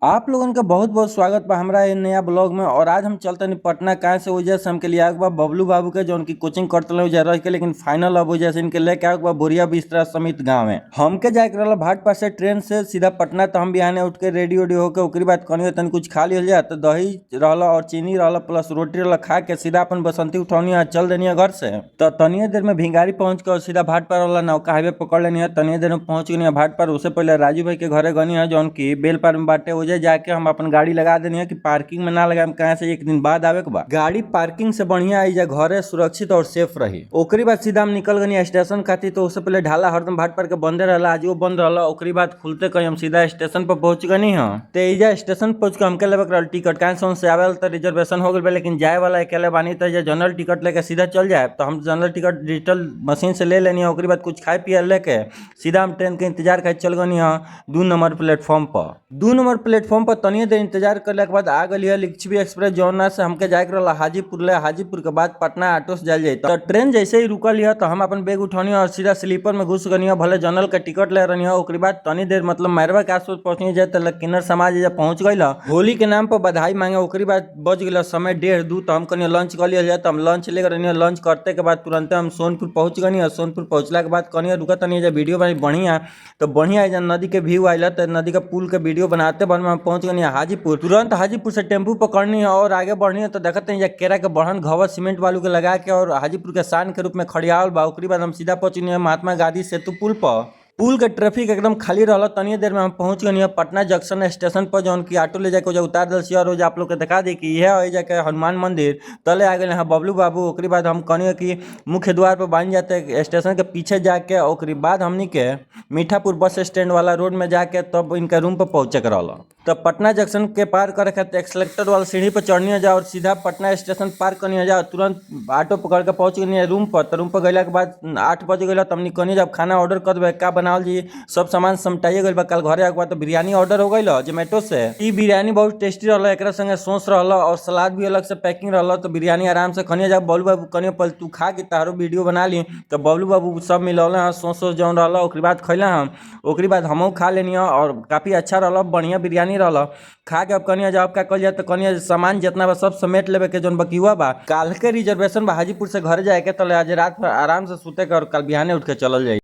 आप लोगन का बहुत बहुत स्वागत बा हमरा ये नया ब्लॉग में। और आज हम चलतनी पटना काहे से ओइजा से हमके लियावे के बा बबलू बाबू के जौन की कोचिंग करत रहे ओइजा रह के, लेकिन फाइनल अब ओइजा से इनके लेके आवे के बा बोरिया बिस्तरा समित गाँव में। हमके जाए के रहल भाटपार से ट्रेन से सीधा पटना। तो हम बिहाने उठ के रेडी उडी होके ओकरी बाद कनियो तनी कुछ खा लिहल जाए, तो दही रहल और चीनी रहल प्लस रोटी रहल, खा के सीधा अपन बसंती उठौनी आ चल देनी घर से। तो तनिए देर में भिंगारी पहुंच के और सीधा भाटपार वाला नौका हाईवे पकड़ लेनी है। तनिए देर में पहुंच गनी भाटपार। उससे पहले राजू भाई के घरे गनी है जौन की बेलपार में बाटे। ओजे जाके हम अपन गाड़ी लगा देनी है कि पार्किंग में ना लगाएम, कहाँ से एक दिन बाद आवे के बा। गाड़ी पार्किंग से बढ़िया आई जा घरे सुरक्षित और सेफ रही। ओकरी बाद सीधा हम निकल गनी स्टेशन खातिर। तो उससे पहले ढाला हरदम भाटपार के बंदे रहला, आज वो बंद रहला। ओकरी बाद खुलते कहीं हम सीधा स्टेशन पर पहुंच गनी है। तो एजा स्टेशन पहुंच के हमके लेवे के रहल टिकट, काहे से आवे वाला तो रिजर्वेशन हो गइल बा, लेकिन जाए वाला अकेले बानी, तो एजा जनरल टिकट लेके सीधा चल जाए। तो हम जनरल टिकट डिजिटल मशीन से ले लेनी है। ओकरी बाद कुछ खाए पिए लेके सीधा हम ट्रेन के इंतजार करे चल गनी है 2 नंबर प्लेटफॉर्म पर। 2 नंबर प्लेटफॉर्म पर तनिए देर इंतजार करने के बाद आ गई है लिच्छवी एक्सप्रेस, जौना से हमके जाए के रहल हाजीपुर ले। हाजीपुर के बाद पटना ऑटो से जायल जाए। तो ट्रेन जैसे ही रुकल है तो हम अपन बैग उठौनी और सीधा स्लीपर में घुस गनी है, भले जनरल के टिकट ले रहनी है। ओकरी बाद तनी देर मतलब मैरवा के आसपास पहुंचनी जाए तो किन्नर समाज एजा पहुंच गई होली के नाम पर बधाई मांगे। ओकरी बाद बज गया समय 2:30, तो हम कनी लंच कर लिया जाए। तो हम लंच ले रहनी। लंच करते के बाद तुरंत हम सोनपुर पहुंच गनी। और सोनपुर पहुंचला के बाद कनी रुका तनी वीडियो बनी बढ़िया, तो बढ़िया एजा नदी के व्यू आयल, तो नदी के पुल के वीडियो बनाते बन में हम पहुंच गनी हाजीपुर। तुरंत हाजीपुर से टेम्पू पकड़नी है और आगे बढ़नी है। तो देखते हैं केरा के बढ़न घवर सीमेंट बालू के लगा के और हाजीपुर के शान के रूप में खड़ियावल बा। ओकरी बाद हम सीधा पहुंचनी है महात्मा गांधी सेतु पुल पर। पुल के ट्रैफिक एकदम खाली रहल। तनिए देर में हम पहुंच गनी पटना जंक्शन स्टेशन पर, जौन की ऑटो ले जाके उतार दल और रोज आप लोग के दिखा दी कि यह है जाके हनुमान मंदिर तले आ गए हैं बबलू बाबू। ओकरी बाद हम कहनी कि मुख्य द्वार पर बन जाते स्टेशन के पीछे जाके। ओकरी बाद हमनी के मीठापुर बस स्टैंड वाला रोड में जाके तब इनका रूम पर पहुँचे के रहल। तब पटना जंक्शन के पार करे खातिर एक्सलेटर वाला सीढ़ी पर चढ़नी जा और सीधा पटना स्टेशन पार करनी जा। तुरंत ऑटो पकड़ के पहुंच गनी रूम पर। तो रूम पर गइला के बाद 8 बज गइल। तब हमनी कहनी जब खाना ऑर्डर कर देबे, का बनावल जी, सब सामान समटाइए गइल बा। कल घरे आके बाद तो बिरयानी ऑर्डर हो गइल जोमेटो से। ई बिरयानी बहुत टेस्टी रहल, एकरा संगे सॉस रहल और सलाद भी अलग से पैकिंग रहल। तो बिरयानी आराम से खनिया जा। बबलू बाबू कहनी पहले तू खा के तारो वीडियो बना ली। तो बबलू बाबू सब मिलौले हैं, सॉस जौन रहल। ओकरी बाद खैला हम, ओकरी बाद हमहू खा लेनी और काफ़ी अच्छा रहल, बढ़िया बिरयानी रहल। खा के अब कनिया जब का कल जाए तो कनिया सामान जितना बा सब समेट लेवे के जौन बकिवा बा। काल के रिजर्वेशन बा हाजीपुर से घर जाए के, तो आज रात भर आराम से सुते के और कल बिहाने उठ के चलल जाए।